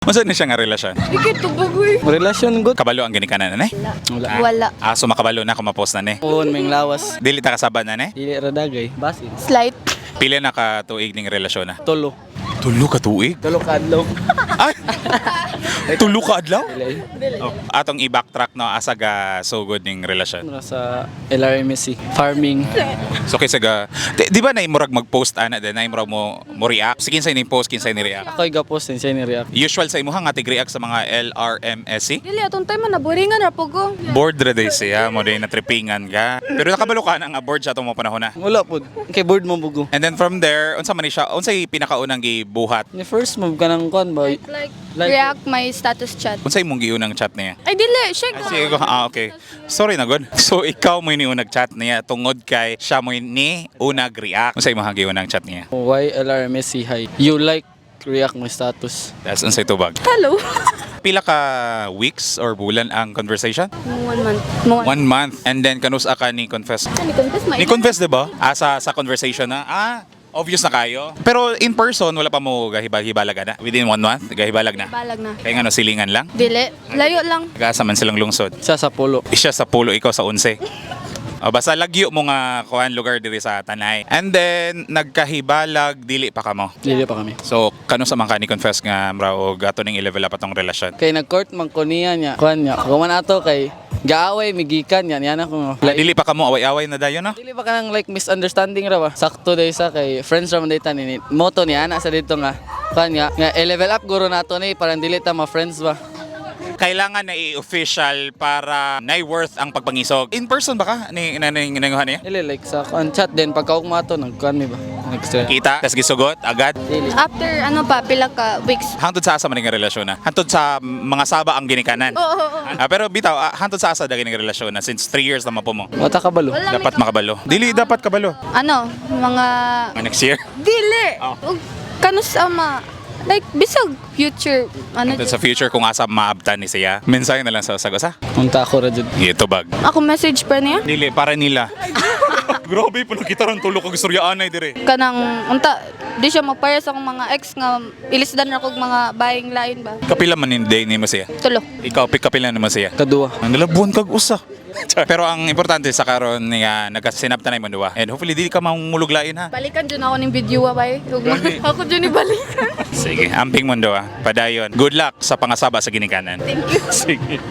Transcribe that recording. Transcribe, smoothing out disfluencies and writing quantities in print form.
Unsa ni siya nga relasyon? Di tubag uy. Relasyon good. Kabalo ang ginikanan na ni? Wala. Wala. Ah, so makabalo na kung ma-post na ni. Puon may lawas. Dili ta kasaba na ni? Dili ra dagay. Basin. Slight. Pila na ka tuig ning relasyon na? Tulo. Tulo ka tuig? Tulo ka adlaw. Ay! Tulo ka adlaw? Dili. Oh, atong i-backtrack no asa ga sugod ning relasyon. Ano sa LRMSC farming. So kaysa ga di ba na murag mag-post ana din na murag mo react? Sige kinsay ni post, kinsay ni react. Ako'y gapos din siya ni react. Usual sa imuha nga tig-react sa mga LRMSC? Dili atong time man naboringan ra po ko. Bored ra day siya mo day natripingan ka. Pero nakabalo ka na nga bored siya atong mga panahon na. Wala pod. Kay board mo bugo. And then from there, unsa man ni siya, unsay pinakaunang gibuhat? Ni first move ka ng kuan ba? Like, react my status chat. Unsay imong giunang chat niya? Ay dili, siya Ay, sige ko, ah, okay. Sorry na god. So ikaw mo ni unag chat niya tungod kay siya mo ni unag react. Unsay imong giunang chat niya? Why LRMSC hi? You like react my status. That's unsay tubag. Hello. Pila ka weeks or bulan ang conversation? One month. Mo One month. And then kanus-a ka ni confess? Ni confess Ni confess, di ba? Ah, sa conversation na, ah, obvious na kayo. Pero in person, wala pa mo gahibal-hibalag na. Within one month, gahibalag na. Balag na. Kaya nga no, silingan lang. Dili. Layo lang. Gasa man silang lungsod. Siya sa polo. Siya sa pulo, ikaw sa 11. O, basta lagyo mo nga kuan lugar diri sa Tanay. And then nagkahibalag dili pa kamo. Dili pa kami. So kano sa man ka ni confess nga mra og ato ning i-level up atong relasyon? Kay nag-court man ko niya niya. Kuan niya. Kuman ato kay gaaway migikan niya niya na ko. Ah, dili pa kamo away-away na dayon no? Dili ba ka nang like misunderstanding ra ba? Sakto day sa kay friends ra man day ni moto ni ana sa dito nga. Kuan nga nga i-level up guro nato ni parang dili ta ma friends ba. Kailangan na i-official para na worth ang pagpangisog. In person ba ka ni na ni nanguha niya? Dili like sa kuan chat din pagkaugma to nagkuan mi ba? Next year. Kita, tas gisugot agad. Dili. After ano pa, pila ka weeks. Hangtod sa asa man nga relasyon na? Hangtod sa mga saba ang ginikanan. Oo. Ah, pero bitaw, ah, hangtod sa asa daging relasyon na since 3 years na po mo. Wata ka balo. Wala. Dapat makabalo. Dili dapat kabalo. Ano, mga Mga next year. Dili. Oh. Ug kanus ama like bisag future ano Hangtod sa future kung asa maabtan ni siya. Mensahe na lang sa usag-usa. Unta ako ra jud. Ito bag. Ako message pa niya. Dili para nila. Grabe po kita ron tulo kag istorya anay dire. Kanang unta di siya magpare sa akong mga ex nga ilisdan ra kog mga buying lain ba. Kapila man ni day nimo siya. Tulo. Ikaw pick kapila nimo siya. Kadua. Ang nalabuan kag usa. Pero ang importante sa karon nga nagasinabtan na imong duwa. And hopefully dili ka manguluglain ha. Balikan jud ako ning video ah, bay. Ako jud ni balikan. Sige, amping mo duwa. Padayon. Good luck sa pangasaba sa ginikanan. Thank you. Sige.